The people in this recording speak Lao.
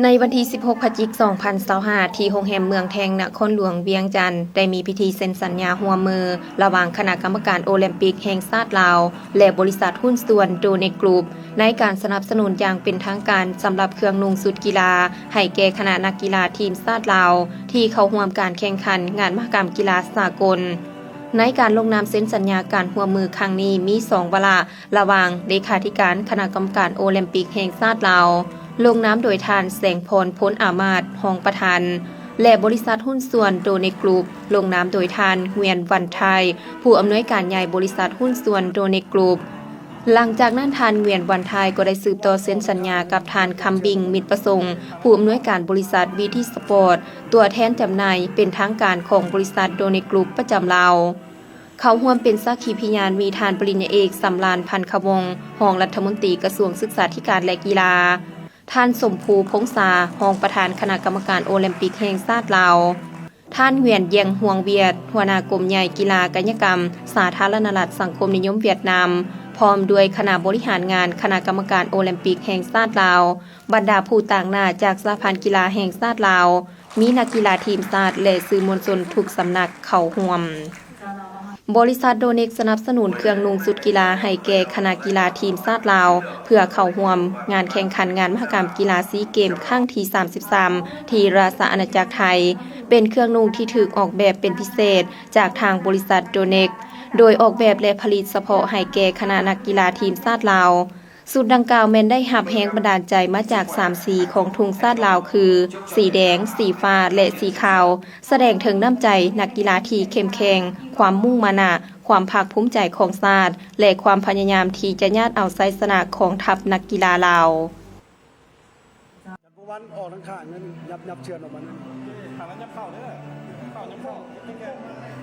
ໃນວັນທີສິບຫົກ ພະຈິກ ສອງພັນຊາວຫ້າ ທີ່ໂຮງແຮມເມືອງແທ່ງ ນະຄອນຫຼວງວຽງຈັນ ໄດ້ມີພິທີເຊັນສັນຍາຮ່ວມມື ລະຫວ່າງຄະນະກຳມະການໂອແລມປິກແຫ່ງຊາດລາວ ແລະ ບໍລິສັດຫຸ້ນສ່ວນໂດເນັກກຣຸບ ໃນການສະໜັບສະໜູນຢ່າງເປັນທາງການສຳລັບເຄື່ອງນຸ່ງຊຸດກິລາ ໃຫ້ແກ່ຄະນະນັກກິລາທີມຊາດລາວ ທີ່ເຂົ້າຮ່ວມການແຂ່ງຂັນງານມະຫະກຳກິລາສາກົນ. ໃນການລົງນາມເຊັນສັນຍາການຮ່ວມມືຄັ້ງນີ້ມີສອງວາລະ ລະຫວ່າງເລຂາທິການຄະນະກຳມະການໂອແລມປິກແຫ່ງຊາດລາວ ລົງນາມໂດຍທ່ານ ແສງພອນ ພົນອາມາດ ຮອງປະທານ ແລະ ບໍລິສັດຫຸ້ນສ່ວນໂດເນັກກຣຸບ ລົງນາມໂດຍທ່ານ ຫວຽນ ວັນໄທ ຜູ້ອຳນວຍການໃຫຍ່ບໍລິສັດຫຸ້ນສ່ວນໂດເນັກກຣຸບ. ຫຼັງຈາກນັ້ນ ທ່ານ ຫວຽນ ວັນໄທ ກໍໄດ້ສືບຕໍ່ເຊັນສັນຍາກັບທ່ານ ຄຳບິງ ມິດປະສົງ ຜູ້ອຳນວຍການບໍລິສັດ ວີທີ ສະປອດ ຕົວແທນຈຳໜ່າຍເປັນທາງການຂອງບໍລິສັດໂດເນັກກຣຸບປະຈຳລາວ. ເຂົ້າຮ່ວມເປັນສັກຂີພິຍານມີທ່ານປະລິນຍາເອກ ສຳລານ ພັນຄະວົງ ຮອງລັດຖະມົນຕີກະຊວງສຶກສາທິການ ແລະ ກິລາ, ທ່ານ ສົມພູ ພົງສາ ຮອງປະທານຄະນະກຳມະການໂອແລມປິກແຫ່ງຊາດລາວ, ທ່ານ ຫວຽນ ຢຽງ ຮວງວຽດ ຫົວໜ້າກົມໃຫຍ່ກິລາກາຍະກຳສາທາລະນະລັດສັງຄົມນິຍົມຫວຽດນາມ, ພ້ອມດ້ວຍຄະນະບໍລິຫານງານຄະນະກຳມະການໂອແລມປິກແຫ່ງຊາດລາວ, ບັນດາຜູ້ຕາງໜ້າຈາກສະຫະພັນກິລາແຫ່ງຊາດລາວ, ມີນັກກິລາທີມຊາດ ແລະ ສື່ມວນຊົນທຸກສຳນັກເຂົ້າຮ່ວມ. ບໍລິສັດໂດເນັກສະໜັບສະໜູນເຄື່ອງນຸ່ງຊຸດກິລາໃຫ້ແກ່ຄະນະກິລາທີມຊາດລາວ ເພື່ອເຂົ້າຮ່ວມງານແຂ່ງຂັນງານມະຫະກຳກິລາຊີເກມຄັ້ງທີສາມສິບສາມ ທີ່ລາຊະອານາຈັກໄທ, ເປັນເຄື່ອງນຸ່ງທີ່ຖືກອອກແບບເປັນພິເສດຈາກທາງບໍລິສັດໂດເນັກ, ໂດຍອອກແບບ ແລະ ຜະລິດສະເພາະໃຫ້ແກ່ຄະນະນັກກິລາທີມຊາດລາວ. ຊຸດດັ່ງກ່າວແມ່ນໄດ້ຮັບແຮງບັນດານໃຈມາຈາກສາມສີຂອງທຸງຊາດລາວ ຄື ສີແດງ, ສີຟ້າ ແລະ ສີຂາວ, ສະແດງເຖິງນ້ຳໃຈນັກກິລາທີ່ເຂັ້ມແຂງ, ຄວາມມຸ່ງມານະ, ຄວາມພາກພູມໃຈຂອງຊາດ ແລະ ຄວາມພະຍາຍາມທີ່ຈະຍາດເອົາໄຊຊະນະຂອງທັບນັກກິລາລາວ. ຈັກກະວັນອອກທາງຂ້າງນັ້ນ ຍັບ ຍັບເຊືອນອອກມານັ້ນ ຂ້າງນັ້ນຍັບເຂົ້າເດີ ຍັບເຂົ້າ ຍັບເຂົ້າ ຍັບເຂົ້າ.